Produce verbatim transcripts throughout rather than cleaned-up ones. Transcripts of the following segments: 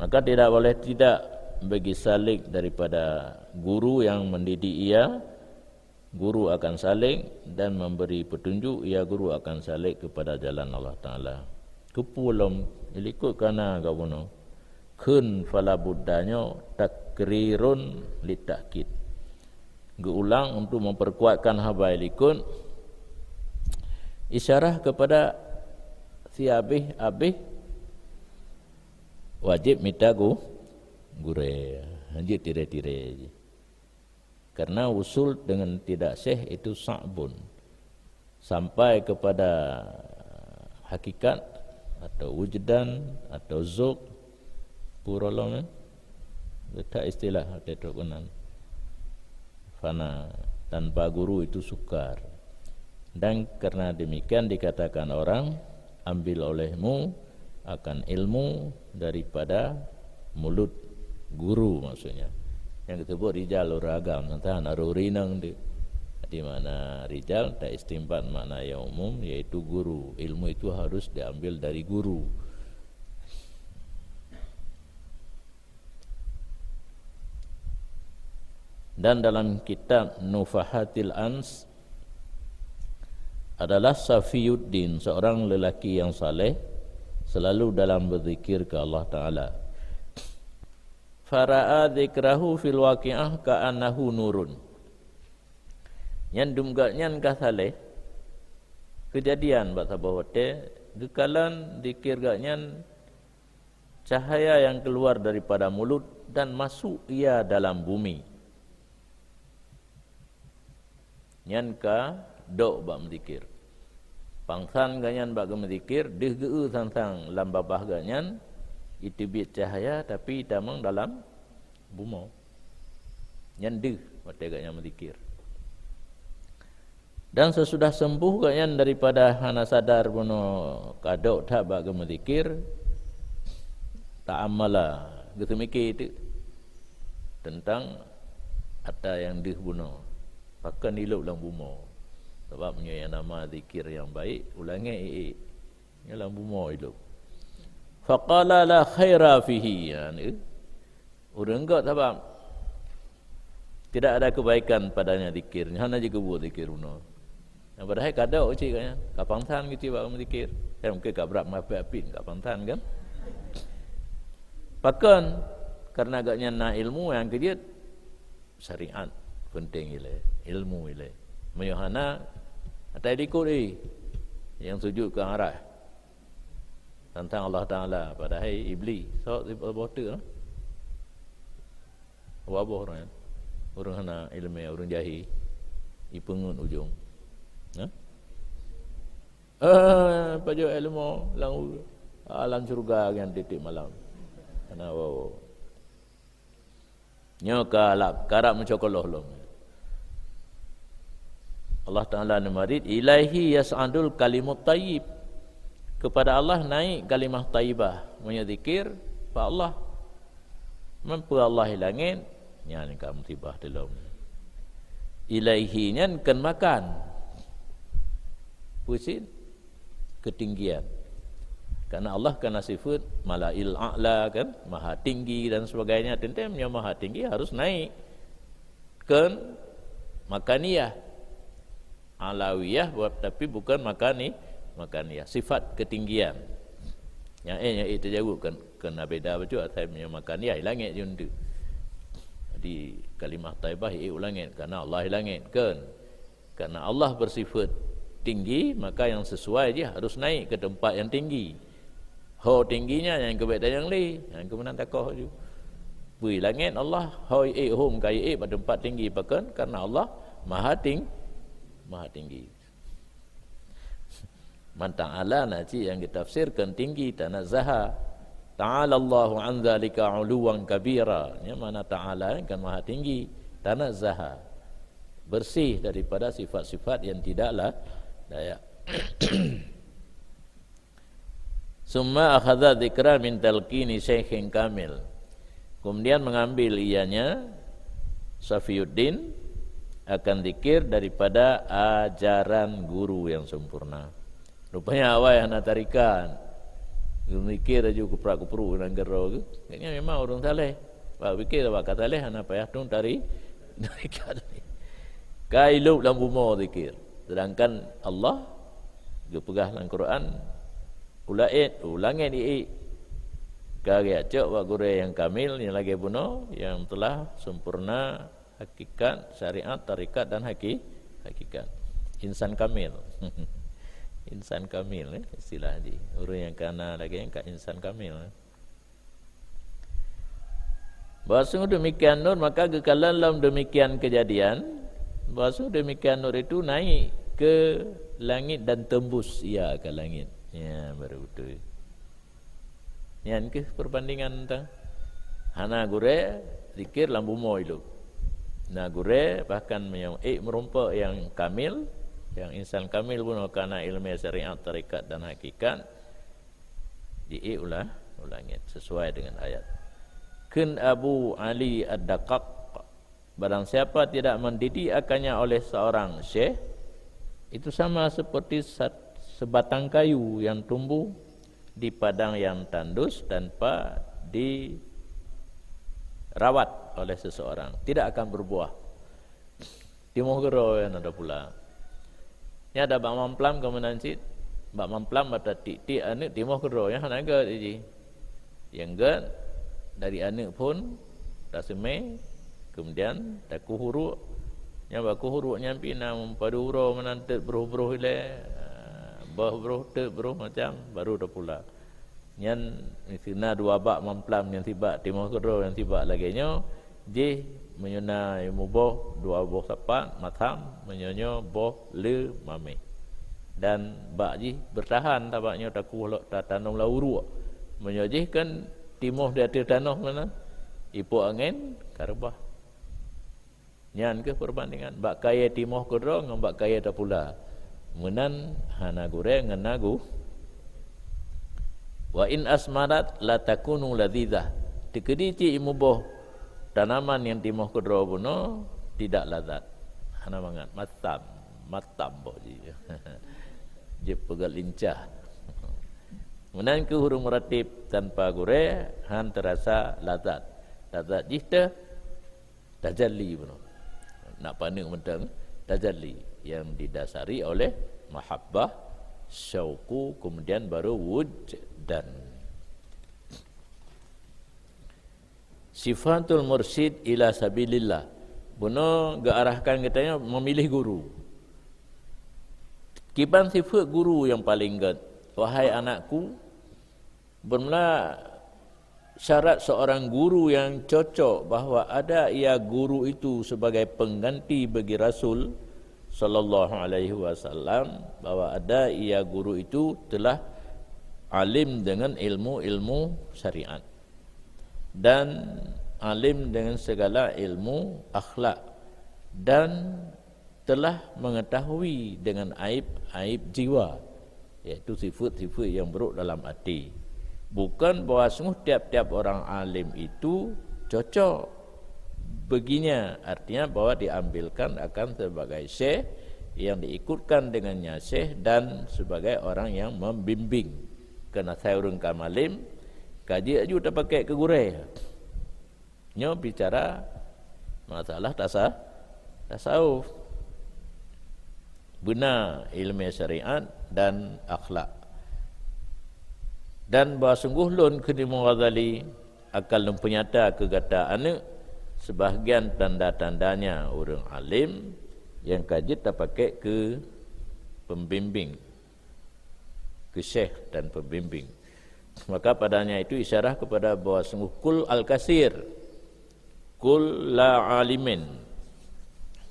Maka tidak boleh tidak bagi salik daripada guru yang mendidik ia, guru akan salik dan memberi petunjuk ia, guru akan salik kepada jalan Allah Taala. Keupeue lom ilikot kana gak bunoe. Kheun fala budda nyoe takrirun litakkid. Geuulang untuk memperkuatkan haba ilikot, isyarah kepada si abéh-abéh wajib mita gu-, gurée. Hanjeuet tiré-tiré. Karena usul dengan tidak syekh itu sa'bun. Sampai kepada hakikat atau wujdan atau zuk, purolom, eh? Letak istilah atau keunan. Fana, tanpa guru itu sukar. Dan karena demikian dikatakan orang, ambil olehmu akan ilmu daripada mulut guru, maksudnya. Yang disebut rijal ureueng agam, teuntang na ureueng inong tu. Di mana rijal tak istimbat makna yang umum, yaitu guru. Ilmu itu harus diambil dari guru. Dan dalam kitab Nufahatil Ans adalah Safiyuddin, seorang lelaki yang saleh, selalu dalam berzikir ke Allah Taala. Fara'a dzikrahu fil waqi'ah ka'annahu nurun. Nyan dum gobnyan ka saleh, keujadian bak saboh watée geukalon zikir gobnyan cahaya yang keluar daripada mulut dan masuk ia dalam bumi. Nyan ka dok bak meuzikir. Pangsan gobnyan bak geumeuzikir, deuh geu-eu sang-sang lam babah gobnyan, iteubiet cahaya, tapi itamong dalam bumoe. Nyan deuh watée gobnyan meuzikir. Dan sesudah sembuh gobnyan daripada hana sadar bunoe ka dok that bak geumeuzikir, ta'ammala, geuseumiké teuk teuntang ata nyang deuh bunoe, pakon ilop lam bumoe. Sabab meunyoe nyang nama zikir nyang baik, u langét ék-ék. Nyoe lam bumoe ilop. Faqala la khaira fihi, ya, ni. Ureueng gét sabab tidak ada kebaikan padanya zikir. Hana jikeubuet zikir bunoe. Padahai ka dok cit gobnyan, ka pangsan cit bak meuzikir. Kan mungkin ka brat meuapit-apit, ka pangsan kan? Pakon? Karena gobnyan na ilmu nyang keujeuet. Syariat penting ilée, ilmu ilée. Meunyoe hana, ata ilikot, eh, nyang sujud keu arah. Tantang Allah Taala, padahai Iblis, sok siboh teuk, ha? Waboh ureueng, ureueng hana ileumé, ureueng jahé, ipeungeut ujong. Ha? Eh, pajoh ilmu lam, lam syurga nyan tieb-tieb malam. Hana waboh. Nyoe ka lap, karab meucokoloh lom. Allah Taala neumarit, "Ilaihi yas'adul kalimut thayyib." Kepada Allah naik kalimah thayyibah. Meunyoe zikir, bak Allah. Meunyoe Allah i langét, nyan ka musibah teulom. Ilaihi nyan kon makan. Peue cit? Ketinggian. Karena Allah kana sifat malail a'la kan, maha tinggi dan sebagainya. Teuntée meunyoe maha tinggi harus naik. Kon makaniyah. Alawiyah, tapi bukan makani-, makaniyah. Sifat ketinggian. Nyang ék, nyang ék teujaweueb kan, kena beda bacut asai meunyoe makaniyah i langét jeuet. Jadi kalimah thayyibah i langét karena Allah i langét kan. Karena Allah bersifat tinggi, maka yang sesuai jih harus naik ke tempat yang tinggi. Ho tingginya nyang keubit dan nyang lé, nyang keumeunang takoh ju. Bui langét Allah, ho ék hom ka ék bak tempat tinggi pakon, karena Allah maha ting-, maha tinggi. Man ta'ala na cit nyang geutafsirkan tinggi, tanazzaha. Ta'ala Allahu an dzalika 'uluwan kabira. Nya makna ta'ala kan maha tinggi, tanazzaha. Bersih daripada sifat-sifat yang tidaklah layak. Summa akhadha dzikra min talqini syaikhin kamil. Kemudian mengambil ianya, Safiyuddin, akan zikir daripada ajaran guru yang sempurna. Rupanya awai hana tarikan. Geumikir laju kuprak-kupruk lam keudroe geuh. Gobnyan memang ureuëng saleh. Bak pikir bak ka saleh hana payah tueng tari, tarikat. Ka ilop lam bumoe zikir. Sedangkan Allah geupeugah lam Quran, "U laét, u langét iék." Ka geujak cok bak gurée nyang kamil nyang lagée bunoe, nyang telah sempurna hakikat, syariat, tarekat dan haki-, hakikat. Insan kamil. Insan kamil, eh, istilah jih. Ureuëng nyang ka na lagée nyan ka insan kamil, eh. Bahwasungguh demikian Nur, maka geukalon lom demikian kejadian, bahwasungguh demikian Nur itu naik ke langit dan tembus ia ke langit. Ya, baru betul. Nyan keuh perbandingan ta. Hana gurée zikir lam bumoe ilop. Na gurée bahkan meunyoe ék meurumpok nyang kamil, nyang insan kamil bunoe ka na iéleumé syariat, tarekat dan hakikat, jiék u la-, u langét sesuai dengan ayat. Kheun Abu Ali Ad-Daqqaq, barang siapa tidak mendidik akannya oleh seorang syekh, itu sama seperti sat-, sebatang kayu yang tumbuh di padang yang tandus tanpa dirawat oleh seseorang, tidak akan berbuah. Timoh keudroe nyan ada pula. Nyan ada bak mamplam keu meunan cit. Bak mamplam bak tatik-tik aneuëk timoh keudroe nyan hana gét jih. Nyang gét dari aneuëk phon taseumé, kemudian takueh uruek. Nyang bak kueh uruek nyan pih na padum uroe meunan teuk broh-broh ilée, boh broh teuk broh macam, baru tapula. Nyan miseue na dua bak mamplam, nyang sibak timoh keudroe, nyang sibak lagée nyoe, jih meunyoe na muboh dua boh sapat matham, meunyoe nyoe boh le mamèh. Dan bak jih beurtahan, sabab nyoe takueh lom tatanom lam uruek. Meunyoe jih kan timoh di ateueh tanoh meunan, ipok angén ka reubah. Nyan keuh perbandingan bak kayée timoh keudroe ngon bak kayée tapula. Meunan hana gurée ngon na gu-, "Wa in asmarat la takunu ladzizah." Teukeudi cit imuboh tanaman nyang timoh keudroe bunoe tidak lazat. Hana mangat, matam, matam boh jih. Jeuet peugét lincah. Meunan keuh ureuëng meuratib tanpa gurée han teurasa lazat. Lazat jih teuh tajalli bunoe. Nak paneuk mantong tajalli yang didasari oleh mahabbah, syauqu, kemudian baru wujdan. Sifatul mursyid ila sabilillah. Bunoe geuarahkan geutanyoe memilih guru. Kiban sifat guru yang paling gét, wahai anakku, bermula syarat seorang guru yang cocok bahwa ada ia guru itu sebagai pengganti bagi Rasul sallallahu alaihi wasallam, bahwa ada ia guru itu telah alim dengan ilmu-ilmu syariat dan alim dengan segala ilmu akhlak dan telah mengetahui dengan aib-aib jiwa, yaitu sifat-sifat yang buruk dalam hati. Bukan bahwa sungguh tiap-tiap orang alim itu cocok baginya, artinya bahwa diambilkan akan sebagai syekh yang diikutkan dengannya syekh dan sebagai orang yang membimbing. Keureuna asai ureuëng ka malem, ka jeuet aju tapakék keu gurée. Nyoe bicara masalah tasa-, tasawuf. Beuna ilmu syariat dan akhlak. Dan bahwa sungguh lôn, kheun Imam Ghazali, akan lôn peunyata keu gata aneuëk sebahagian tanda-tandanya ureuëng alim nyang ka jeuet tapakék keu pembimbing, keu syekh dan pembimbing. Maka padanya itu isyarah kepada bahwa sungguh kul al-kasir, kul la alimin,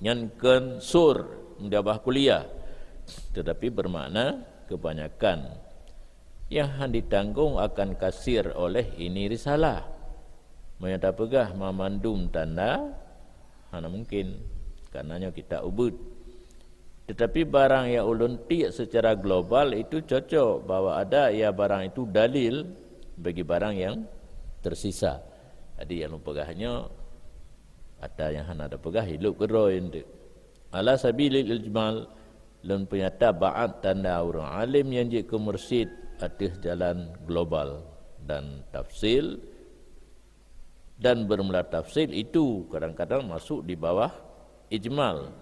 nyan kon sur, meujabah kuliah, tetapi bermakna kebanyakan. Nyang han ditanggong akan kasir oleh ini risalah. Meunyoe tapeugah mamandum tanda, hana mungkin, karena nyoe kitab ubit. Tetapi barang yang ulôn tiek secara global itu cocok bahwa ada ia barang itu dalil bagi barang yang tersisa. Jadi, nyang lôn peugah nyoe, ata nyang hana tapeugah, ilop keudroe eunteuk. Ala sabilil ijmal, lôn peunyata ba'at tanda ureuëng alim nyang jeuet keu mursyid ateueh jalan global dan tafsil, dan bermula tafsil itu kadang-kadang masuk di bawah ijmal.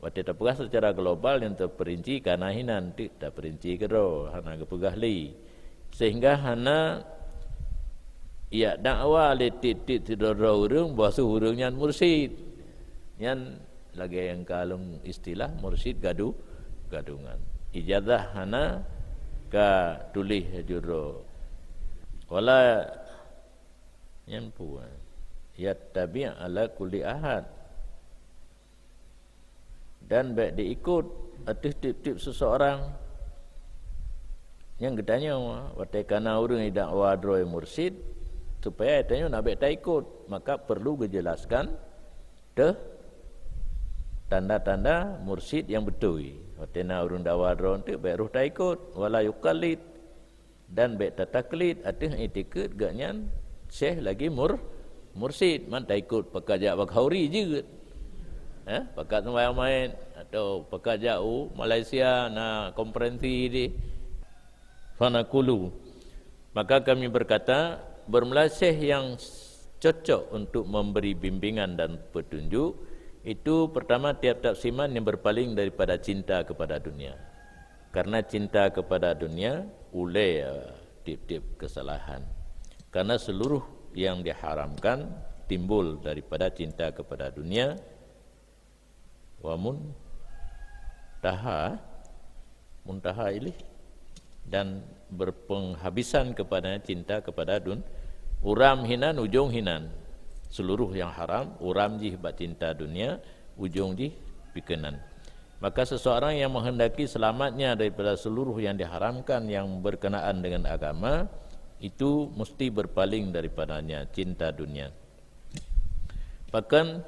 Watée tapeugah secara global nyang teuperinci kana hinan teuk taperinci keudroe, hana geupeugah lé. Sehingga hana yak dakwa lé tieb-tieb sidroe-droe ureuëng bahwa ureuëng nyan mursyid. Nyan lagée nyang ka lôn istilah mursyid gadu-, gadungan. Ijazah hana ka tuléh judroe. Wala nyan pue. Yattabi' ala kulli ahad. Dan bék diikot ateueh tieb-tieb seseorang. Nyang geutanyoe, watée kana ureuëng idakwa droe mursyid, supaya tanyoe na bék taikot, maka perlu geujelaskan teuh tanda-tanda mursyid nyang beutôi. Watée na ureuëng dakwa droe teuk bék roh taikot, wala yuqallid. Dan bék tataklid ateueh itikeuet geuhnyan syekh lagi mur-, mursyid, man taikot pakat jak bak khanduri jeuet. Eh, pakat sembahyang maet atau pakat jak u Malaysia na konferensi di. Fanaqulu, maka kami berkata, bermula syekh yang cocok untuk memberi bimbingan dan petunjuk itu pertama tiap-tiap siman yang berpaling daripada cinta kepada dunia. Karena cinta kepada dunia, ulée tieb-tieb kesalahan. Karena seluruh yang diharamkan timbul daripada cinta kepada dunia. Wa muntaha, muntaha ilih, dan berpenghabisan kepada cinta kepada dun-, uram hinan, ujong hinan. Seluruh yang haram, uram jih bak cinta dunia, ujong jih pikeunan. Maka seseorang yang menghendaki selamatnya daripada seluruh yang diharamkan yang berkenaan dengan agama, itu mesti berpaling daripadanya, cinta dunia. Pakon?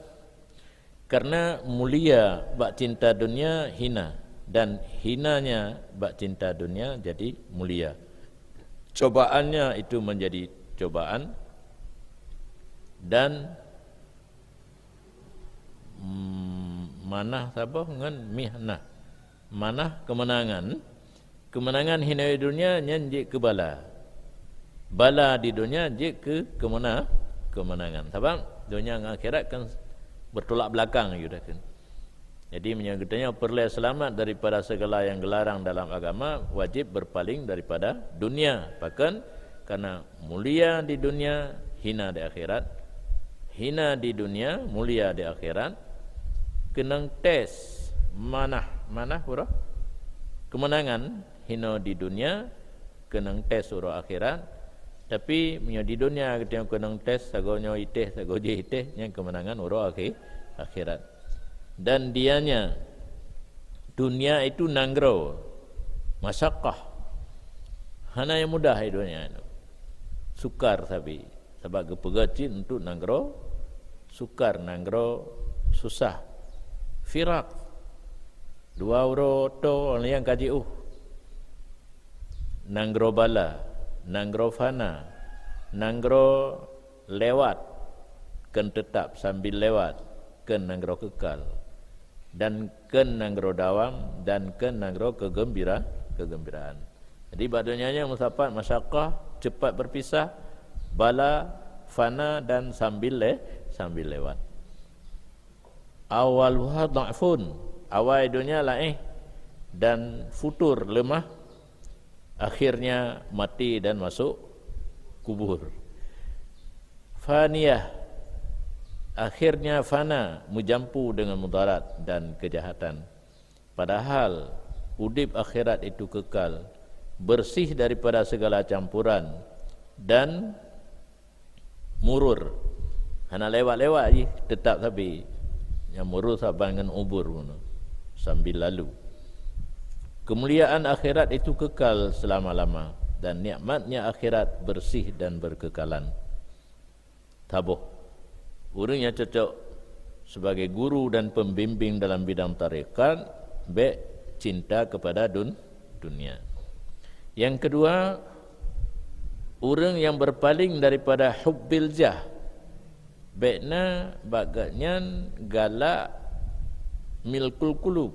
Karena mulia bak cinta dunia hina, dan hinanya bak cinta dunia jadi mulia. Cobaannya itu menjadi cobaan, dan mm, manah saboh ngon mihnah. Manah keumeunangan. Keumeunangan hinoe dunia nyan jeuet keu bala. Bala di dunia jeuet keu keumena-, keumeunangan. Sabab dunia ngon akhirat kan bertolak belakang, ya udah kan. Jadi meunyoe geutanyoe peureulée seulamat daripada segala yang geularang dalam agama, wajib berpaling daripada dunia. Pakon? Karena mulia di dunia, hina di akhirat. Hina di dunia, mulia di akhirat. Keunong tes manah, manah uroe keumeunangan, hino di dunia, keunong tes uroe akhirat. Tapi meunyoe di dunia geutanyoe keunong tes, sagoe nyoe itéh, sagoe jih itéh, nyan keumeunangan uroe akhi-, akhirat. Dan dianya, dunia itu nanggroe, masyakkah. Hana nyang mudah di dunia itu. Sukar sabe. Sabab geupeugah cit untuk nanggroe sukar, nanggroe susah. Firak. Dua uroe oto nyang ka jiôh. Nanggroe bala, nanggroe fana, nanggroe lewat, kheun teutap sambil lewat, kheun nanggroe keukal, dan kheun nanggroe dawam, dan kheun nanggroe keugeumbira-, keugeumbiraan. Jadi, bak donya nyoe meusapat masyakkah, cepat berpisah, bala, fana, dan sambil le-, sambil lewat. Awaluha dha'fun, awai donya laéh dan futur, lemah, akhirnya mati dan masuk kubur. Faniyah, akhirnya fana, meujampu dengan mudarat dan kejahatan. Padahal udeb akhirat itu kekal, bersih daripada segala campuran, dan murur. Hana lewat-lewat jih, teutap sabe. Nyang murur saban ngon ubur bunoe, sambil lalu. Kemuliaan akhirat itu kekal selama-lama, dan nikmatnya akhirat bersih dan berkekalan. Saboh, ureuëng nyang cocok sebagai guru dan pembimbing dalam bidang tarekat, bék cinta kepada dun-, dunia. Yang kedua, ureuëng nyang berpaling daripada hubbil jah, bék na bak geuhnyan galak milkul kulub,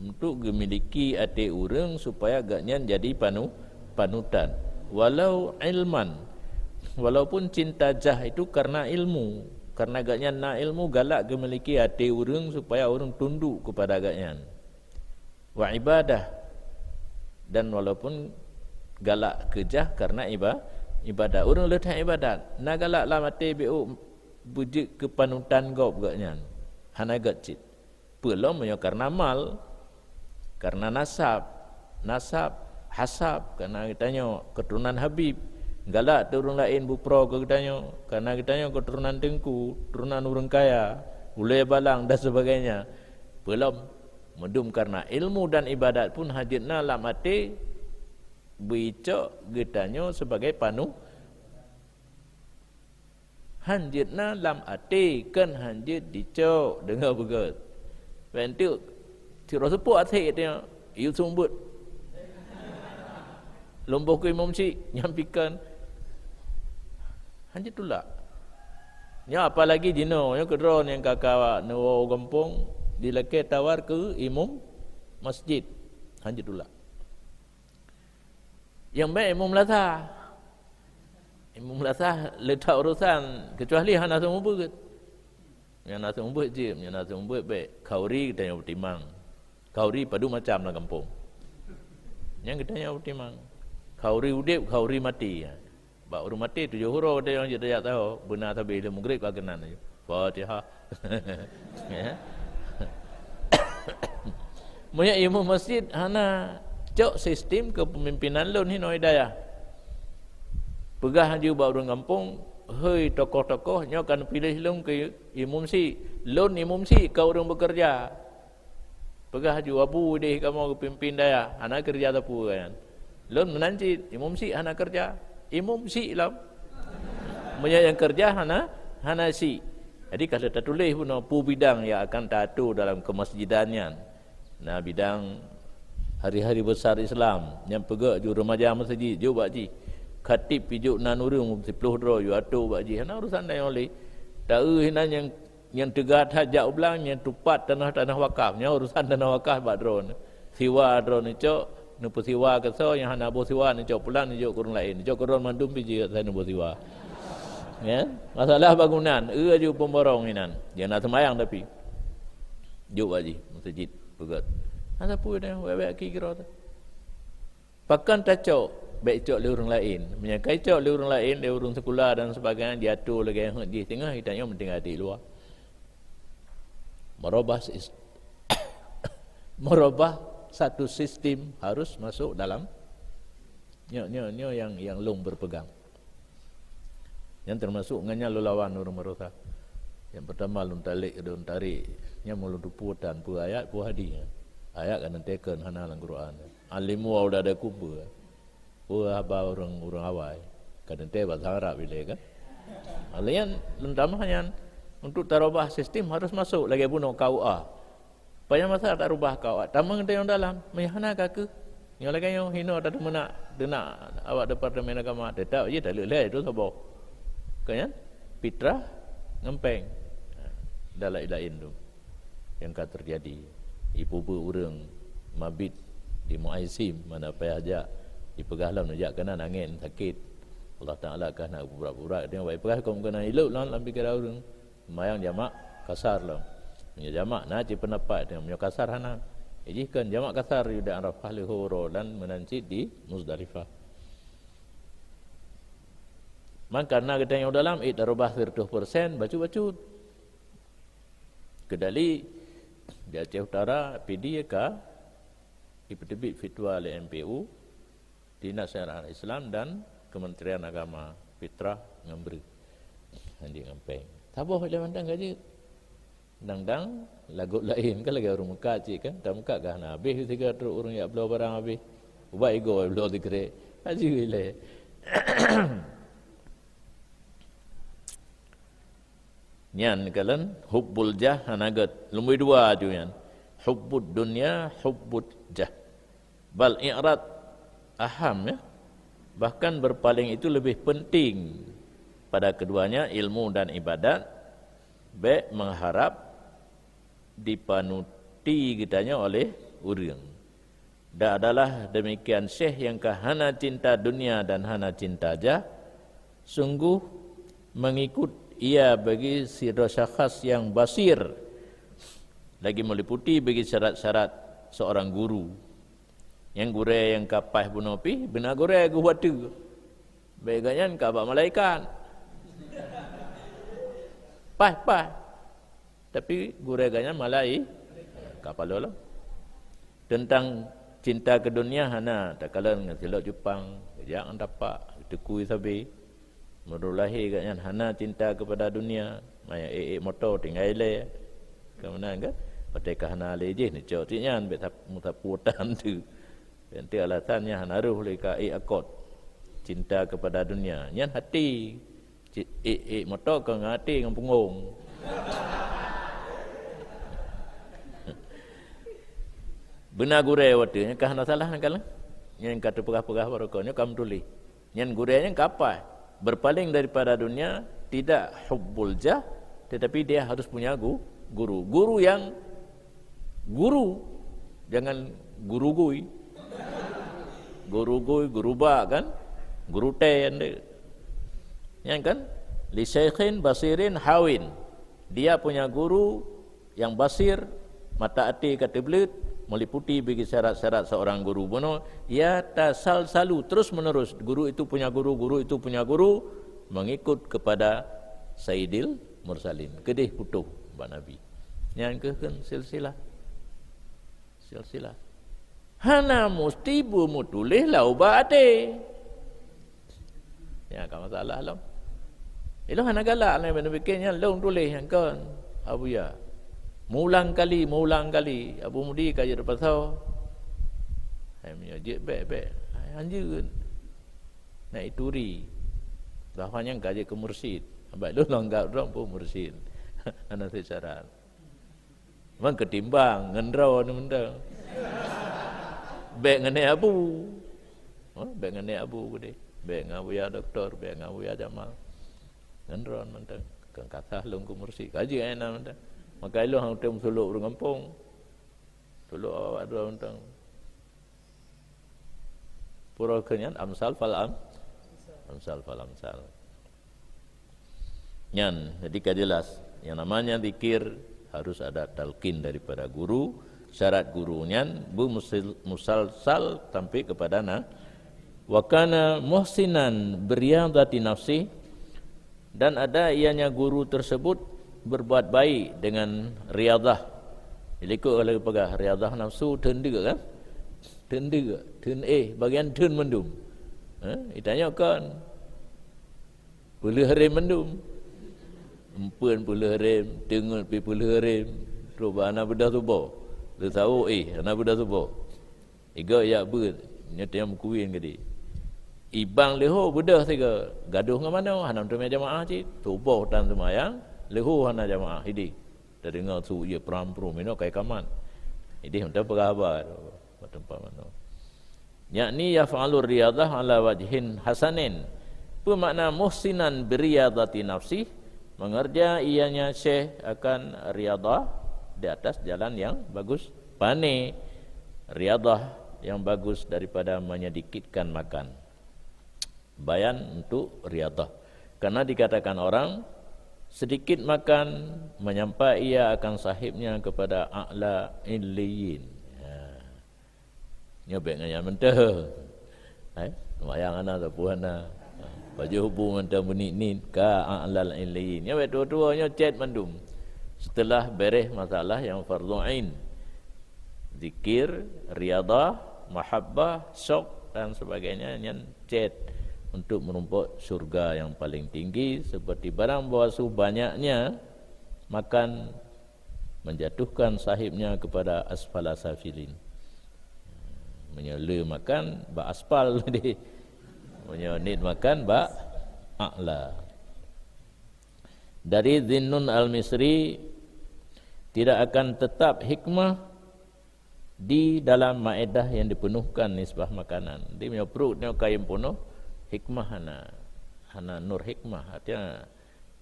untuk geumiliki até ureuëng supaya geuhnyan jadi panu-, panutan, walau ilman, walaupun cinta jah itu karena ilmu, karena gobnyan na ilmu, galak geumiliki até ureuëng supaya ureuëng tunduk kepada gobnyan. Wa ibadah, dan walaupun galak keu jah karena iba-, ibadat. Ureuëng le that ibadat, na galak lam até bék beujeuet keu panutan gob gobnyan, hana gét cit. Peue lom meunyoe karena mal, karena nasab, nasab, hasab, karena geutanyoe keuturonan Habib, galak teu ureuëng laén beuproe keu geutanyoe, karena geutanyoe keuturonan teungku, turonan ureuëng kaya, ulée balang dan sebagainya. Peulom, meudum karena ilmu dan ibadat pun hanjeuet na lam até beuicok geutanyoe sebagai panu-, hanjeuet na lam até, kon hanjeuet dicok, deungoe beugét. Bék enteuk sidroe seupôt até teuh, yue seumeubeuet. Lom boh keu imum syiek, nyan pih kon. Hanjeuet tulak. Nyoe apalagi jinoe, nyoe keudroe nyang ka-ka neuwoe gampông, dilakée tawar keu imum masjid. Hanjeuet tulak. Nyang bék imum lasa. Imum lasa le that urosan, keucuali hana seumeubeuet. Nyang na seumeubeuet jeuem, nyang na seumeubeuet bék. Khauri geutanyoe peutimang. Khauri padum macam lam gampông. Nyang geutanyoe peutimang. Khauri udeb, khauri maté. Bak ureuëng maté tujoh uroe geutanyoe jeuet tajak saho, beuna sabe lé Maghrib ka keunan laju. Fatihah. Ya. Meunyoe imum masjid hana cok sistem kepemimpinan lôn hinoe dayah. Peugah laju bak ureuëng gampông, "Hei tokoh-tokoh, nyoe ka neupiléh lôn keu imum syiek. Lôn imum syiek, kon ureuëng beukeureuja." Peugah laju, "Abu deh kamoe geupimpin dayah, hana keureuja sapeue nyan. Lôn meunan cit, imum syiek hana keureuja. Imum syiek lom. Meunyoe nyang keureuja hana, hana syiek." Jadi ka lheueh tatuléh bunoe peue bidang nyang akan taatur dalam keumasjidan nyan. Na bidang hari-hari besar Islam, nyang peugét ju remaja masjid, jok bak jih. Khatib pih jok nan ureuëng siploh droe, yue atô bak jih. Hana urusan tanyoe lé. Taeu hinan nyang, nyang teuga that jak u blang, nyang tupat tanoh-tanoh wakaf. Nyoe urusan tanoh wakaf bak droeneuh. Siwa droeneuh cok, neupeusiwa keu soe, nyang hana boh siwa neucok pulang, neujok keu ureuëng laén. Neujok keu droeneuh mandum pih jeuet asai neuboh siwa. Ya? Masalah bangunan, eu laju pemborong inan. Nyang na seumayang tapi. Jok bak jih, masjid, peugét. Hana peue dah, wék-wék aki keudroe teuh. Pakon tacok, bék icok lé ureuëng laén. Meunyoe ka icok lé ureuëng laén, lé ureuëng sikula dan sebagainya, jiatô lagée nyang jih teungoh, geutanyoe meutinggai di luwa. Merubah sis-, merubah satu sistem harus masuk dalam. Nyoe, nyoe, nyoe nyang, nyang lôn berpegang. Nyan teumasok ngon nyan lôn lawan ureuëng baroesa. Nyang peurtama lôn talek, lôn tarek, nyan meulôn teupeue tan peue ayat, peue hadis. Ayat ka neuteken hana lam Quran. Alimu auladakum peue? Peue haba ureuëng, ureuëng awai? Ka teuntée bahasa Arab ilée kan? Lheueh nyan, lôn tamah nyan, untuk tarubah sistem harus masuk lagée bunoe K U A. Payah masa tarubah K U A, tamong teuh nyang dalam, meuhana ka keuh. Nyoe lagée nyoe, hinoe tateumeunak, teunak awak Departemen Agama, teutap jih taleuek lhée tu saboh. Ka nyan? Pitrah ngon péng. Dan laén-laén tu. Nyang ka teujadi. Ipeubeuet ureuëng mabit di muaisim, mana payah jak. Ipeugah lom neujak keunan angén sakét. Allah Taala ka na pura-pura teuh, bak ipeugah keu meukeuna ilok lom lam pikeran ureuëng. Seumayang jamak kasar lom. Meunyoe jamak na cit peundapat, meunyoe kasar hana. Jih kon jamak kasar di Arafah leuhô uroe dan meunan cit di Muzdalifah. Maka na geutanyoe dalam, eh, tarubah siratoh persen, bacut-bacut. Keudali di Aceh Utara, P D ka ipeuteubiet fatwa lé M P U, Dinas Syariat Islam dan Kementerian Agama, pitrah ngon breueh. Hanjeuet ngon péng. Saboh lé mantong ka jeuet. Dang-dang lagot laén kan lagée ureuëng meukat cit kan. Tameukat ka hana habéh sigoe trok ureuëng jak bloe barang habéh. Ubat igoe bloe sikrek. Hajeuet lé. Nyan kalon hubbul jah hana gét. Lumboi dua aju nyan. Hubbud dunya, hubbud jah. Bal i'rad aham, ya. Bahkan berpaling itu lebih penting. Pada keduanya, ilmu dan ibadat, bék mengharap dipanuti geutanyoe oleh ureuëng. Dan adalah demikian syekh yang ka hana cinta dunia dan hana cinta jah, sungguh mengikut ia bagi sidroe syakhs yang basir, lagi meliputi bagi syarat-syarat seorang guru. Nyang gurée nyang ka paih bunoe pih, beuna gurée geuh watée. Bék gobnyan ka bak malaikat. Paih-paih. Tapi gurée gobnyan malai-, ka paloe lom. Teuntang cinta keu dunia hana, takalon ngon silop cupang, jak ngon tapak, teukui sabe. Meunurot lahé gobnyan hana cinta keupada dunia, maya ék-ék moto tinggai lé. Keumanan kan? Watée ka hana lé jih neucok cit nyan, bék tap-, meusapu tan tu. Nanti alasan nyan hana rôh lé ka ék akot. Cinta keupada dunia. Nyan hati. Cit, ék, ék moto ka ngon até ngon punggong. Beuna gurée watée nyan ka hana salah nyan kan? Nyan ka teupeugah-peugah baroe nyoe ka meutuléh. Nyan gurée nyan ka paih. Berpaling daripada dunia, tidak hubbul jah, tetapi dia harus punya gu-, guru. Guru yang guru, jangan guru gui. Guru gui, guru bak kan? Guru ten deh. Nyan kan? Li syaikhin basirin hawin. Dia punya guru yang basir, mata até ka teubleuet, meliputi bagi syarat-syarat seorang guru bunoe, yatasalsalu, terus menerus, guru itu punya guru, guru itu punya guru, mengikut kepada Sayyidil Mursalin. Keudeh putôh bak Nabi. Nyan keuh kheun silsilah. Silsilah. Hana musti beumeutuléh lam ubat até. Nyan ka masalah lom. Ilôn hana galak lé, ban pike nyan lôn tuléh nyan kon. Abuya. Meulang kali, meulang kali. Abu Mudi ka jeuet pasoe. Hai meunyoe jeuet bék-bék. Hai hanjeut. Nak ituri. Bahwa nyan ka jeuet keu mursyid. Abah lôn anggap droe pun mursyid. Hana seucara. Memang ketimbang ngon droe ni mantong. Bék ngon abu. Ha, bék ngon abu keudeh. Bék ngon Abuya Doktor, bék ngon Abuya Jamal. Ngon droe mantong. Kan kasah lôn keu mursyid. Kaji ai na mantong. Maka ilôn hang tem sulok ureueng gampông. Sulok awak droe mantong. Pura keu nyan amsal fal am-, amsal fal amsal. Nyan, jadi ka jelas. Yang namanya zikir harus ada talqin daripada guru. Syarat guru nyan beumusil-, musalsal sampai kepada na. Wa kana muhsinan biriyadati nafsi, dan ada ianya guru tersebut berbuat baik dengan riyadah. Jadi kok kalau peugah riyadah nafsu, theun deuk kan? Theun deuk, theun éh, bagian theun mandum. Ha? Itanyok kon. Peuleueh rem mandum. Empeuen peuleueh rem, teungeut pi peuleueh rem. Trok bak hana beudôh tuboh. Leusawo éh, hana beudôh tuboh. Iga yak beuet, nyoe teuh nyang meukuwien gadi. Ibang leuho beudôh siga, gadoh ngon manoe, hana meuteumé jamaah cit. Tuboh tan seumayang, leuho hana jamaah, idéh. Tadeungoe su ie pram-prum, inoe kai kamat. Idéh meuteumé peugah haba, bak teumpat manoe. Yakni yaf'alur riyadah ala wajhin hasanin. Peue makna muhsinan biriyadati nafsih? Mengerja ianya syekh akan riyadah di atas jalan yang bagus. Pane riyadah yang bagus daripada menyedikitkan makan. Bayan untuk riyadah. Karena dikatakan orang, sedikit makan menyampai ia akan sahibnya kepada a'la illiyin. Ya. Nyoe bék ngon nyan mantong. Eh, seumayang hana, sapeue hana. Baju hubu mantong beunit-nit ka a'lal illiyin. Nyoe bék tuha-tuha nyoe cét mandum. Setelah beres masalah yang fardhu ain. Zikir, riyadah, mahabbah, syok dan sebagainya nyan cét untuk merumpok syurga yang paling tinggi seperti barang bahwa su banyaknya makan menjatuhkan sahibnya kepada asfala safilin. Meunyoe le makan bak aspal tadi. Meunyoe nit makan bak a'la. Dari Zinnun Al-Misri, tidak akan tetap hikmah di dalam maedah yang dipenuhkan nisbah makanan. Jadi meunyoe pruet nyoe kayém peunoh, hikmah hana, hana nur hikmah. Artinya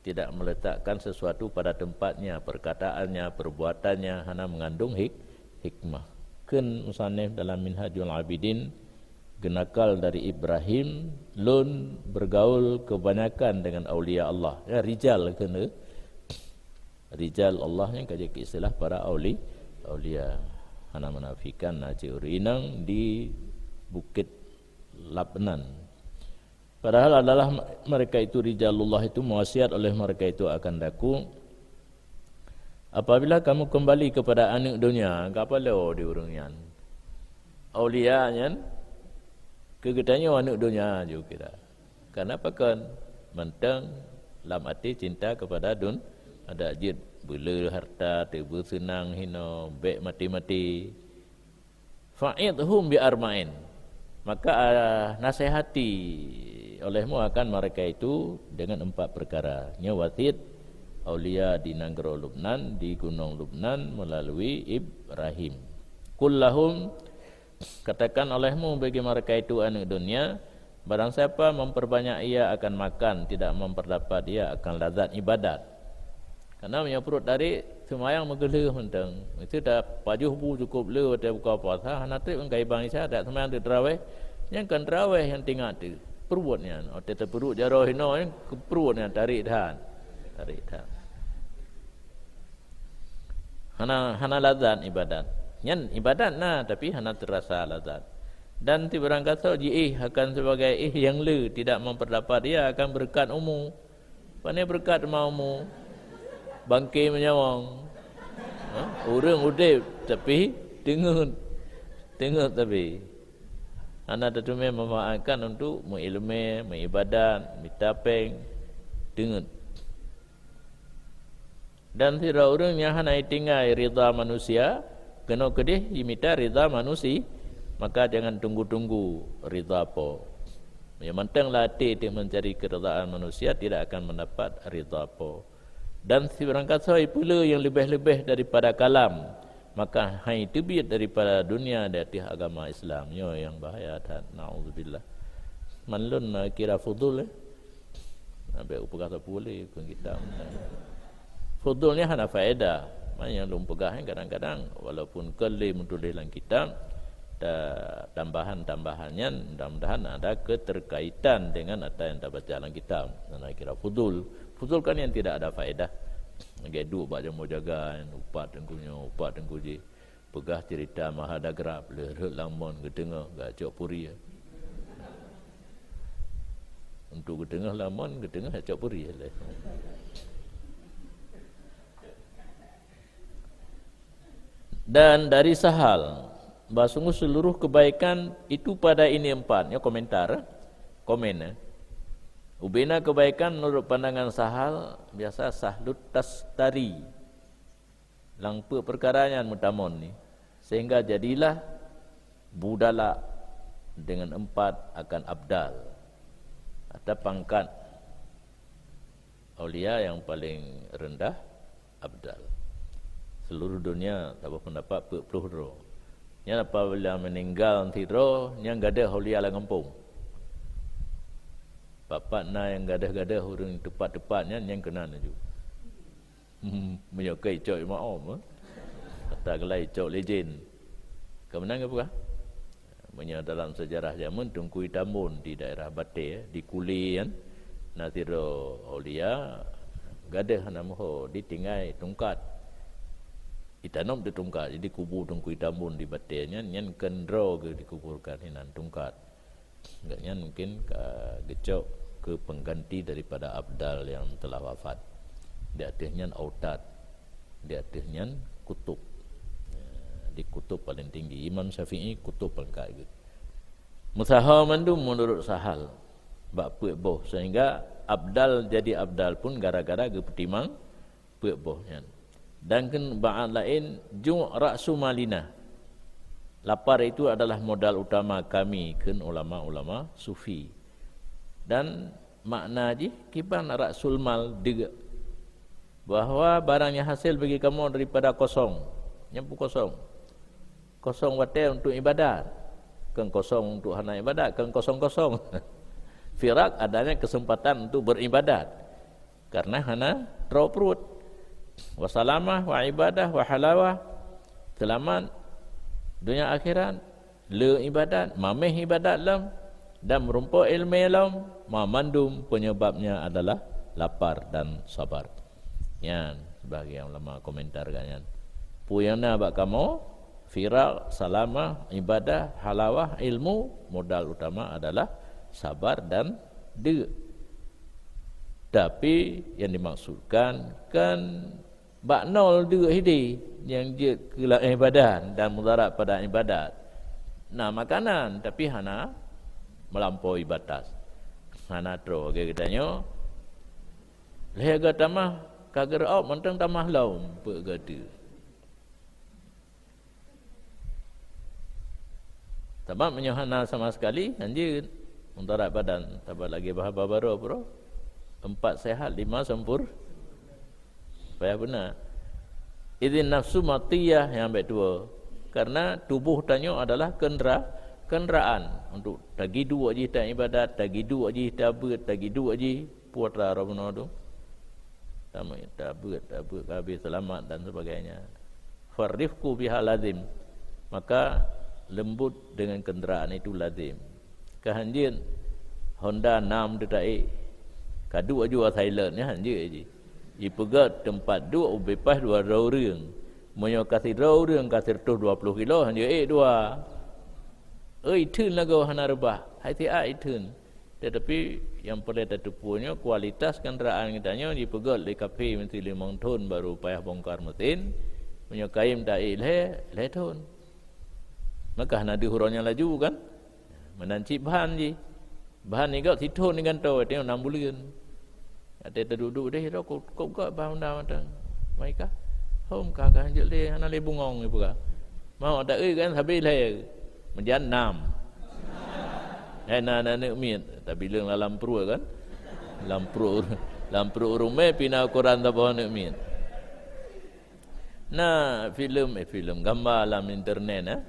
tidak meletakkan sesuatu pada tempatnya, perkataannya, perbuatannya hana mengandung hik-, hikmah. Kheun musannif dalam Minhajul Abidin, geunakal dari Ibrahim, lôn bergaul kebanyakan dengan aulia Allah. Ya, rijal kheun, eh. Rijal Allah nyan ka jeuet keu istilah para auli-, aulia. Hana menafikan na cit ureueng inong di Bukit Labnan. Padahal adalah mereka itu, rijalullah itu, mewasiat oleh mereka itu akan daku, "Apabila kamu kembali kepada aneuk donya," ka paloe di ureueng nyan. Aulia nyan keu geutanyoe aneuk donya ju kira. Karena pakon? Mantong lam até cinta kepada dun-, adak jeuet beuleu harta, teubeu seunang hinoe, bèk maté-maté. "Fa'idhum bi arba'in." Maka, ah, nasihati olehmu akan mereka itu dengan empat perkara. Nyoe wasiet aulia di nanggroe Lubnan, di gunong Lubnan melalui Ibrahim. "Qul lahum," katakan olehmu bagi mereka itu aneuk donya, barang siapa memperbanyak ia akan makan, tidak memperdapat ia akan lazat ibadat. Karena meunyoe pruet tarék, seumayang meugeulheueh mantong. Miseue tapajoh bu cukôp le watèe buka puasa, hana trép ngon kaiban Isya, dak seumayang teuk tarawèh, nyan kon tarawèh nyang teuingat teuh, pruet nyan. Watèe tapeuduek jaroe hinoe nyan, keu pruet nyan tarék that. Tarék that. Hana, hana lazat ibadat. Nyan ibadat na, tapi hana teurasa lazat. Dan sibarang gasoe jiéh akan sebagai éh nyang le, tidak memperdapat ia akan beureukat umu. Pane beureukat teuma umu? Bangke meunyawöng. Ha? Ureueng udép, tapi teungeut. Teungeut tapi. Hana teuteumé memanfaatkan untuk meuileumé, meuibadat, mita péng. Teungeut. Dan sidroe ureueng nyang hana itinggai ridha manusia, keunoe keudeh jimita ridha manusi-, maka jangan tunggu-tunggu ridha Po. Meunyoe mantong lam até teuh mencari keridhaan manusia, tidak akan mendapat ridha Po. Dan sibarang gasoe ipeulé nyang leubeh-leubeh daripada kalam, maka han iteubiet daripada dunia di ateueh agama Islam. Nyoe nyang bahaya that. Naudzubillah. Man lôn na kira fudul, eh. Sampai upeugah sapeue lé, bukan kitab. Fudul ni hana faedah. Maknanya lôn peugah ni kadang-kadang, walaupun kon lé meutuléh lam kitab, ta-, tambahan-tambahan nyan mudah-mudahan ada keterkaitan dengan apa yang tabaca lam kitab. Hana kira fudul. Fudul kan yang tidak ada faedah. Lagèe duek bak jamoe jaga, upat teungku nyoe, upat teungku jih. Peugah cerita Mahadagraph, lheueh rhot lam mon geuteungoh, geucok puri. Untuk geuteungoh lam mon, geuteungoh cok puri lé. Dan dari Sahal, bahwa sungguh seluruh kebaikan itu pada ini empat. Nyoe komentar, komen, eh. Ubena kebaikan menurut pandangan Sahal, biasa Sahlut Tastari. Lam peuet peukara nyan meutamong ni, sehingga jadilah budala dengan empat akan abdal atau pangkat aulia yang paling rendah abdal. Seluruh dunia saboh pendapat peuet ploh droe. Nyan apabila meninggal sidroe, nyan gadôh aulia lam gampông. Pat-pat na nyang gadôh-gadôh ureueng teupat-teupat nyan, nyan keunan laju. Hmm, meunyoe ka icok imam, eh. Kata geulai icok lé jén. Ka meunan geupeugah? Meunyoe dalam sejarah jameun Teungku Itambon di daerah Batée, di Kuli nyan, na sidroe aulia gadôh na meuho ditinggai tungkat. Itanong di tungkat, jadi kubu Teungku Itambon di Batée nyan, nyan kon droe geuh dikuburkan inan tungkat. Gobnyan mungkin ka geucok keu pengganti daripada abdal yang telah wafat. Di ateueh nyan autad, di ateueh nyan kutub. Ya, di kutub paling tinggi. Imam Syafi'i kutub pangkat geuh. Meusaho mandum menurut Sahal bak peuet boh, sehingga abdal jadi abdal pun gara-gara geupeutimang peuet boh nyan. Dan keu bak laén, ju' ra'su malina. Lapar itu adalah modal utama kami, kheun ulama-ulama sufi. Dan makna jih kiban ra'sul mal deuk. Bahwa barang nyang hasé bagi kamoe daripada kosong. Nyan peue kosong? Kosong watée untuk ibadat. Kon kosong untuk hana ibadat, kon kosong-kosong. Firak adanya kesempatan untuk beribadat. Karena hana droe pruet. Wa salamah, wa ibadah, wa halawah. Seulamat Donya akhirat, le ibadat, mameh ibadat lom, dan meurumpok ileumèe lom, ma mandum penyebabnya adalah lapar dan sabar. Nyan, sebagian ulama komentar ka nyan. Peue nyang na bak kamoe, firaq, salamah, ibadah, halawah, ilmu, modal utama adalah sabar dan deuk. Tapi, yang dimaksudkan kan bak nol deuk hideh nyang jeuet keu lam ibadat dan mudarat pada ibadat. Na makanan, tapi hana melampaui batas. Hana troh, lagèe geutanyoe. Lhèe geutamah ka geureu'ob mantong tamah lom peuet geuteuk. Sabab meunyoe hana sama sekali, hanjeuet mudarat badan. Sabab lagèe bahasa baroe, bro. Empat sehat, lima sempur-, payah beuna. Idhin nafsu matiyah nyang bèk tuwoe. Karena tuboh tanyoe adalah kendera-, kenderaan untuk tagiduek jih taibadat, tagiduek jih tabeuet, tagiduek jih putra roh bunoe tu. Tamai tabeuet, tabeuet ka habéh seulamat dan sebagainya. Farifqu biha lazim. Maka lembut dengan kenderaan itu lazim. Ka hanjeuet Honda nam teuta ék. Ka duek aju silent nyan hanjeuet jih. Jipeugöt teumpat duek ubé paih dua droe ureueng. Meunyoe ka sidroe ureueng ka sireutoh dua ploh kilo, hanjeuet ék dua. Oi, itheun lagoe hana reubah. Hai siat itheun. Tetapi nyang peureulèe tateupeue nyoe kualitas kenderaan geutanyoe jipeugöt lé kafé meusti limong thon baru payah bongkar mesin. Meunyoe kayém ta ék lhèe, lhèe thon. Maka hana deuh uroe nyan laju kan? Meunan cit ban jih. Ban igöt sithon igantoe, watèe nyoe nam buleuen. Watèe taduek-duek deh, kop-kop ban Honda mantong. Mai kah? Hom ka, ka hanjeuet lé, hana lé bungong ipeugah. Mau ta eu kan sabe lhèe. Meujan nam. Hai na, na aneuk miet, tabileueng lam pruet kan? Lam pruet, lam pruet ureueng mè pih na ukoran saboh aneuk miet. Na filem, eh, filem, gamba lam internet, eh.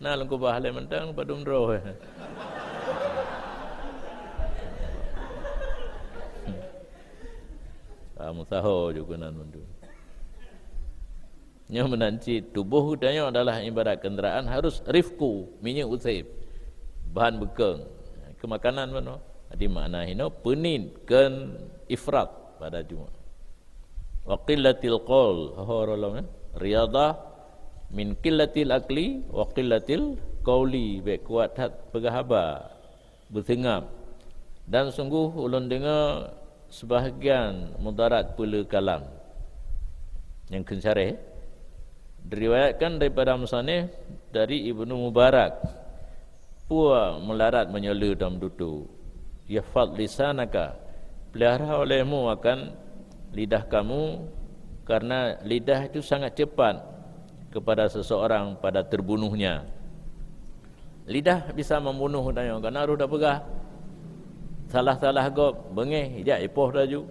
Na lôn keubah lé mantong padum droe. Ah, meusaho ju keunan mandum. Nyoe meunan cit, tuboh geutanyoe adalah ibarat kenderaan harus rifqu, minyeuk useb, bahan beukeung, keu makanan bunoe. Jadi makna hinoe peuniet kon ifrat pada jih. Wa qillatil qaul, ho, ho, riyadhah min qillatil akli wa qillatil qauli, bèk kuat that peugah haba. Beuseungab. Dan sungguh ulôn deungoe seubahgian mudarat peue le kalam. Nyang kheun syarah, diriwayatkan daripada musannif dari Ibnu Mubarak, peue mudarat meunyoe le tameututoe. Ihfaz lisanaka, peulihara olehmu akan lidah kamu, karena lidah itu sangat cepat kepada seseorang pada terbunuhnya. Lidah bisa membunuh tanyoe, kana roh tapeugah. Salah-salah gob, beungéh, ijak ipoh laju.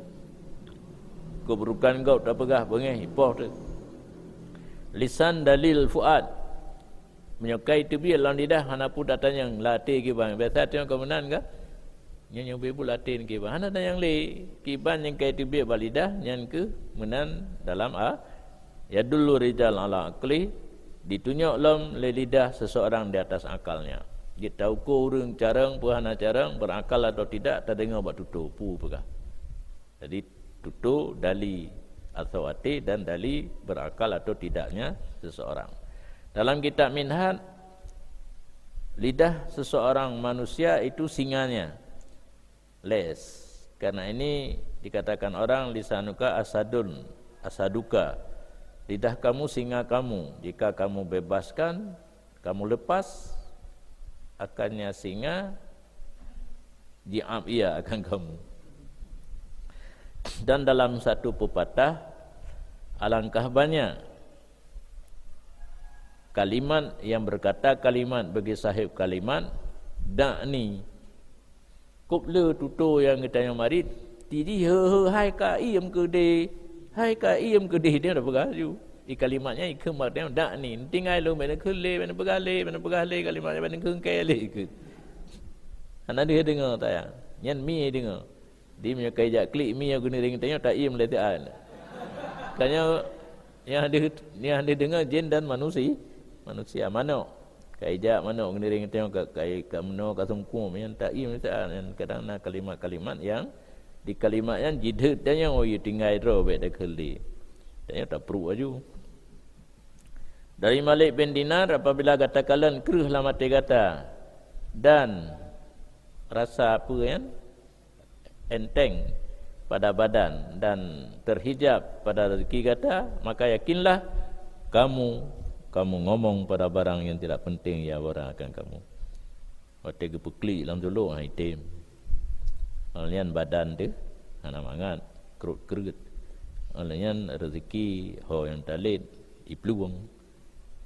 Keuburukan gob tapeugah, beungéh, ipoh teuh. Lisan dalil fuad. Meunyoe ka iteubiet lam lidah, hana peue tatanyong lam até kiban. Biasa tanyoe ka meunan ka? Nyoe nyang beubuet até nyan kiban. Hana tanyong lé. Kiban nyang ka iteubiet bak lidah, nyan keuh meunan dalam a-, yadullu rijal ala aqli, ditunyok lom lé lidah seseorang di atas akalnya. Jeuet tauko ureueng carông, peue hana carông, berakal atau tidak, tadeungoe bak tutoe, peue peugah. Jadi, tutoe dali atau até dan dali berakal atau tidaknya seseorang. Dalam kitab Minhaj, lidah seseorang manusia itu singanya. Les. Karena ini dikatakan orang, "Lisanuka asadun, asaduka." Lidah kamu singa kamu. Jika kamu bebaskan, kamu lepas, akannya singa jiab ia akan kamu. Dan dalam satu pepatah, alangkah banyak kalimat yang berkata kalimat bagi sahib kalimat, "Da'ni." Kop le tutoe nyang geutanyoe marit, tidi he-he, "Hai ka iem keudeh, hai ka iem keudeh," dia dah peugah laju. Di kalimat nyan ikheun bak tanyoe, "Da'ni." Tinggai lôn, bèk neukheun lé, bèk neupeugah lé, bèk neupeugah lé, kalimat nyan bèk neukheun keu lé keu. Hana deuh deungoe tayang. Nyan mi deungoe. Di meunyoe ka ijak klik mi nyang geuneureng tanyoe, ta iem lé teuan. Ka nyoe nyang deuh, nyang deuh deungoe jin dan manusi-, Manusia manok. Ka ijak manok geuniréng tanyoe ka, ka, ka meunoe ka sungkôm, nyan ta'i miseue, nyan kadang na kalimat-kalimat nyang di kalimat nyan jideuet tanyoe, oh, tinggai droe bèk takheun lé. Tanyoe tapruek laju. Dari Malik bin Dinar, apabila gata kalon kreueh lam até gata dan rasa apa nyan? Enteng pada badan dan terhijab pada rezeki gata, maka yakinlah kamu, kamu ngomong pada barang yang tidak penting ia barang akan kamu. Watèe geupeuklik lam tulok, ha, item. Nyan badan teuh hana mangat, krot-krot. Nyan rezeki ho nyang talét, iplueng.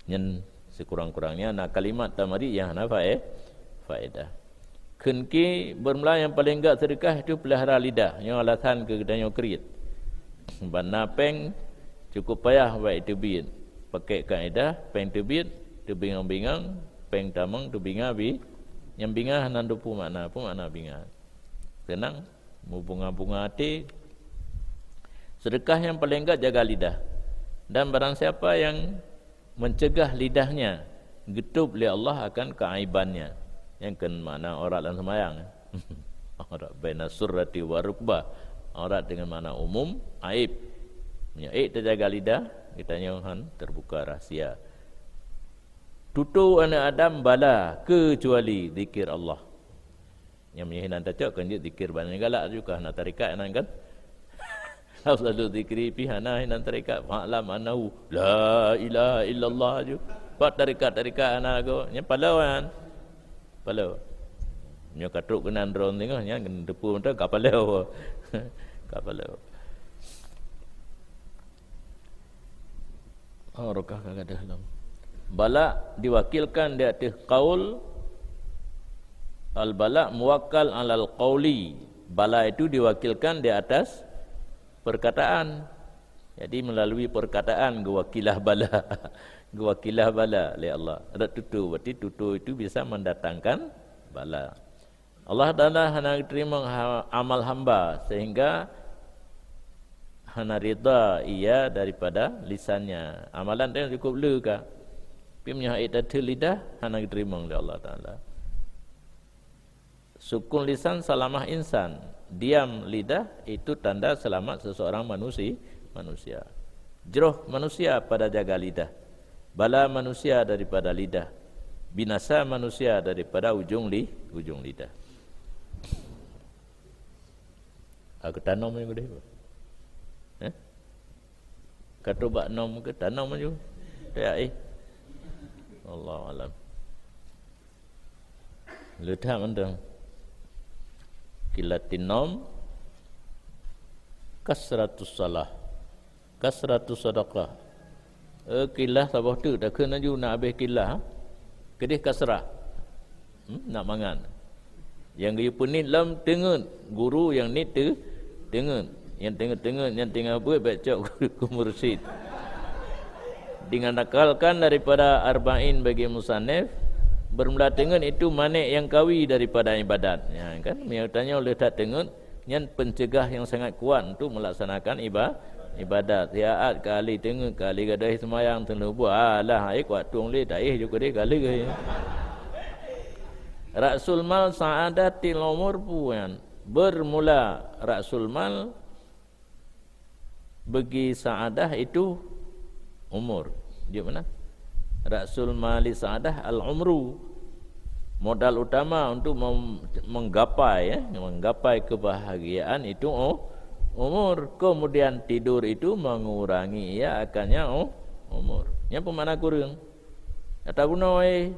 Nyan sikurang-kurangnya na kalimat tamari nyang hana fae-, faedah. Kheun ki, bermula nyang paleng gèt seudeukah itu peulihara lidah. Nyoe alasan keu geutanyoe kriet. Ban na pèng cukup payah bak teubiet. Pakèk kaedah, pèng teubiet, teubingang-bingang, pèng tamong teubinga bi-, nyang binga hana teupeu makna, peue makna binga. Seunang, meubunga-bunga até. Seudeukah nyang paleng gèt jaga lidah. Dan barang siapa yang mencegah lidahnya, geutôb lé Allah akan keaibannya. Nyang kheun makna aurat lam seumayang. Aurat baina surrati wa rukbah. Aurat dengan makna umum, aib. Meunyoe ék tajaga lidah, geutanyoe han teubuka rahsia. Tutoe aneuk Adam bala keucuali zikir Allah. Nyang meunyoe hinan tacok kan jeuet zikir bangai galak juga hana tarekat nan kan. Afdalu zikri pih hana hinan tarekat. Fa'lam annahu la ilaha illallah ju. Pat tarekat-tarekat hana lagoe. Nyang paloe kan. Paloe. Nyoe ka trok keunan droe singoh nyan keuneuk teupeu mantong ka paloe. Ka paloe. Oh, rukah ka gadoh lom. Bala diwakilkan di ateueh qaul. Al-bala muwakkal alal qauli. Bala itu diwakilkan di atas perkataan. Jadi, melalui perkataan geuwakilah bala. Geuwakilah bala lé Allah. Adak tutoe, berarti tutoe itu bisa mendatangkan bala. Allah Taala hana geuteurimong ha-, amal hamba, sehingga hana ridha Ia daripada lisannya. Amalan teuh cukup le ka, tapi meunyoe hana tatheun lidah, hana geuteurimong lé Allah Taala. Sukun lisan salamah insan, diam lidah itu tanda selamat seseorang manusi-, manusia. Jroh manusia pada jaga lidah. Bala manusia daripada lidah, binasa manusia daripada ujong li-, ujong lidah. Aku tanom yang gede. Eh? Kata bak nom ke tanom aju. Tak eh. Allahu alam. Leutak mantong. Kilatin nom kasratus salah. Kasratus sadaqah. Eh, kilah saboh teuk takheun aju nak habéh kilah. Keudeh kasrah. Hmm, nak mangan. Nyang geuyue peuniet lom teungeut, guru nyang niet teu-, teungeut. Nyang teungeut-teungeut nyang tinggai beuet bèk cok keu mursyid. Dengan nakalkan daripada Arba'in bagi musannif, bermula teungeut itu manék nyang kawi daripada ibadat. Ya kan? Meunyoe tanyoe leutak teungeut, nyan pencegah yang sangat kuat untuk melaksanakan iba-, ibadat. Siat kali teungeut, kali gadôh seumayang teuneubuet, alah, ai kuat tueng lé taéh ju keudeh kali. Ra'sul mal sa'adatil umur puan. Bermula ra'sul mal bagi sa'adah itu umur. Di mana? Ra'sul mali sa'adah al-umru. Modal utama untuk mem-, menggapai, ya, menggapai kebahagiaan itu u-, umur. Kemudian tidur itu mengurangi ia akannya u-, umur. Nyan peue makna kureueng? Ata guna, eh.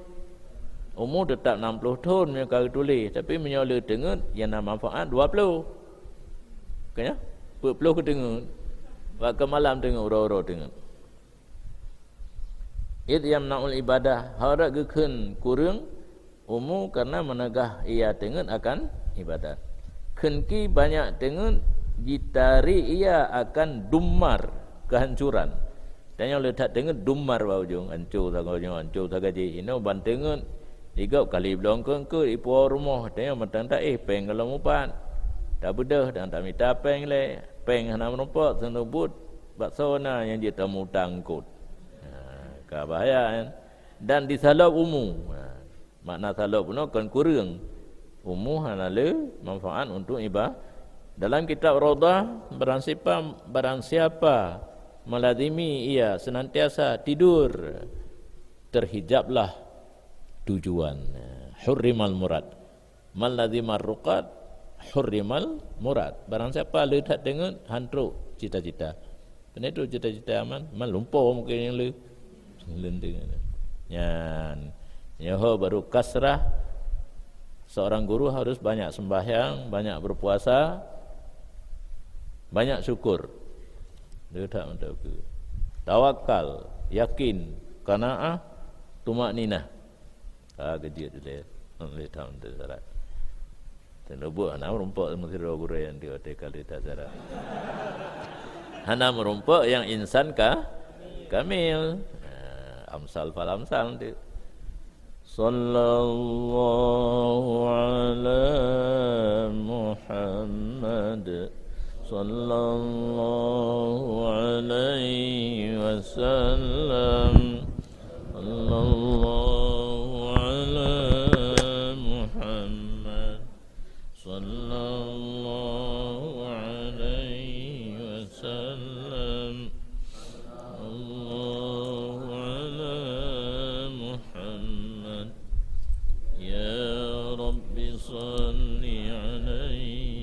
Umu teutap enam puluh thon meunyoe ka geutuléh, tapi meunyoe le teungeut, nyang na manfaat dua puluh. Ka nyan? Peuet ploh keu teungeut. Bak keu malam teungeut, uroe-uroe teungeut. Id yamna'ul ibadah, hana geukheun kureueng umu karena meunegah ia teungeut akan ibadat. Kheun ki banyak teungeut jitarék ia akan dumar, kehancuran. Tanyoe le that teungeut dumar bak ujong, anco sagoe nyoe, anco sagoe jih. Inoe ban teungeut, digop kali bloe keungkeut, ipuwoe rumoh, tanyoe mantong taéh péng gohlom mupat. Tabeudôh dan tamita péng lé, péng hana meurumpok, seuneubut bakso na nyang jeuet tamutang eungkot. Ha, ka bahaya nyan. Dan disalôb umu. Ha, makna salôb bunoe kon kureueng. Umu hana le manfaat untuk iba-, dalam kitab Raudhah, barang siapa, barang siapa melazimi ia senantiasa tidur, terhijablah tujuan. Hurrimal murad. Man lazima ruqad, hurrimal murad. Barang siapa le that deungon, han trok cita-cita. Pane tu cita-cita aman, man lumpoe mungkin nyang le. Leunteng. Nyan. Nyoe baru kasrah. Seorang guru harus banyak sembahyang, banyak berpuasa, banyak syukur. Le that mantap ke. Tawakal, yakin, qanaah, tumakninah. Ha, keujeuet dilèe. Lhèe that mantap syarat. Teuneubeuet hana meurumpok meusidroe gurèe nyan di watèe ka lhèe that syarat. Hana meurumpok nyang insan ka kamil. Ha, amsal fal amsal tu. Sallallahu ala Muhammad. Sallallahu alaihi wasallam. Sallallahu